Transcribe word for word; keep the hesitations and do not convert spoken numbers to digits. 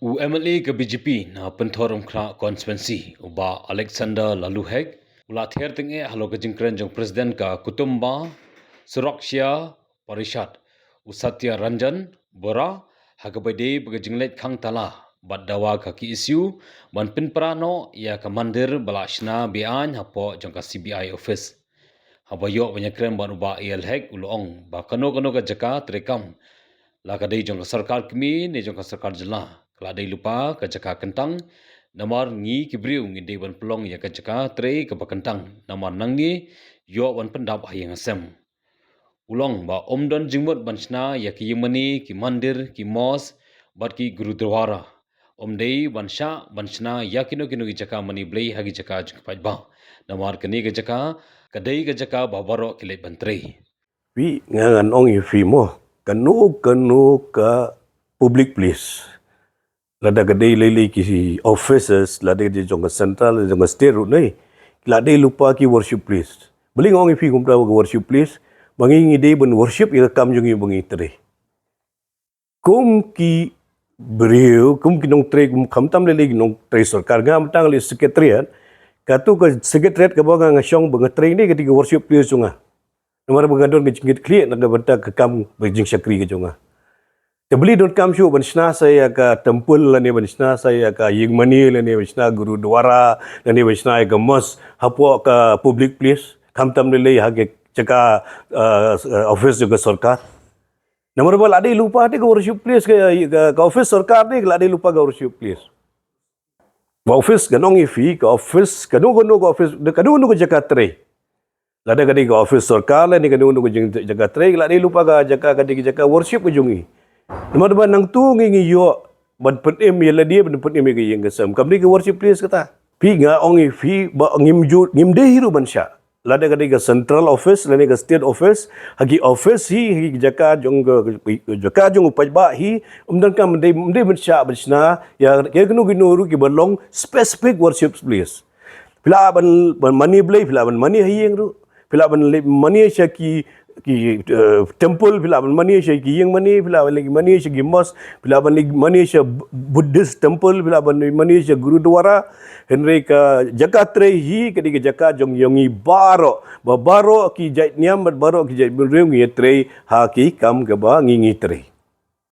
U M L A ka B J P na Pynthorumkhrah Constituency, u Bah Alexander Laloohek, u la ther tyngeh halor ka jingkren jong President ka Kutumba Surakshya Parishad, u Satya Ranjan Bora, ha kaba ïadei bad ka jingleit khang tala bad dawa ka K S U ban pynpra noh ïa ka mandir ba la shna be-aiñ hapoh jong ka C B I office. Haba ïoh ban ïakren bad u Bah A L Hek, u la ong ba kano kano ka jaka treikam, la ka dei jong ka sorkar kmie ne jong ka sorkar jylla, ka la dei lypa ka jaka kyntang. Namar ngi ki briew ngi dei ban pynlong ïa ka jaka trei kaba kyntang, namar nangne ïoh ban pyndap ha ïing ha sem. U la ong ba ym don jingmut ban shna ïa ki ïing mane, ki mandir, ki mosque bad ki gurudwara. Ym dei ban shah ban shna ïa kino kino ki jaka mane Blei ha ki jaka jong ki paidbah, namar kane ka jaka ka dei ka jaka ba baroh ki leit ban trei. Phi, nga ngan ong ïa phi mo, kano kano ka public place, lada ka dei lei lei ki offices, lada ka dei jong ka central, jong ka state ruh ne, la dei lypa ki worship place. Balei nga ong ïa phi kumta ba ka worship place? Ba ngi ngi dei ban worship ïa ka kam jong ngi ba ngi trei. Kum ki briew, kum ki nongtrei, kum khamtam lei lei ki nongtrei sorkar, nga mynta nga leit secretariat, kato ka secretariat kaba nga nga shong ba nga trei ne, ka dei ka worship place jong nga. Namar ba nga don ka jingkitkhlieh na ka bynta ka kam ba jingshakri ka jong nga. Te balei donkam shuh ban shna sa ïa ka temple lane ban shna sa ïa ka ïing mane lane ban shna gurudwara lane ban shna ïa ka mosque hapoh ka public place, khamtam lei lei ha ka jaka, uh, office jong ka sorkar. Namar ba la dei lypa te ka worship place ka, ka, ka office sorkar te la dei lypa ka worship place. Ka office, ngan ong ïa phi, ka office, kano kano ka office, kano kano ka jaka trei, lada ka dei ka office sorkar lane kano kano ka jing-, jaka trei, la dei lypa ka jaka, ka dei ka jaka worship ka jong ngi. Namar ba nangta ngi ngi ïoh ban pynim ïa lade, ban pynim ïa ka ïing ka sem. Kam dei ka worship place kata. Phi, nga ong ïa phi ba ngim ju, ngim dei hi ruh ban shah. Lada ka dei ka central office lane ka state office, ha ki office hi, ha ki jaka jong ka, jaka jong u paidbah hi, ym donkam, ym dei, ym dei ban shah ban shna ïa kino kino ruh kiba long specific worship place. Phi lah ban, ban mane Blei, phi lah ban mane ha ïing ruh. Phi lah ban leit mane sha ki, ki, eh, temple, phi lah ban mane sha ki ïing mane, phi lah ban leit mane sha ki mosque, phi lah ban leit mane sha Buddhist temple, phi lah ban leit mane sha gurudwara. Hynrei ka jaka trei hi ka dei ka jaka jong, jong ngi baroh, ba baroh ki jait niam bad baroh ki jait bynriew ngi trei ha ki kam kaba ngi ngi trei.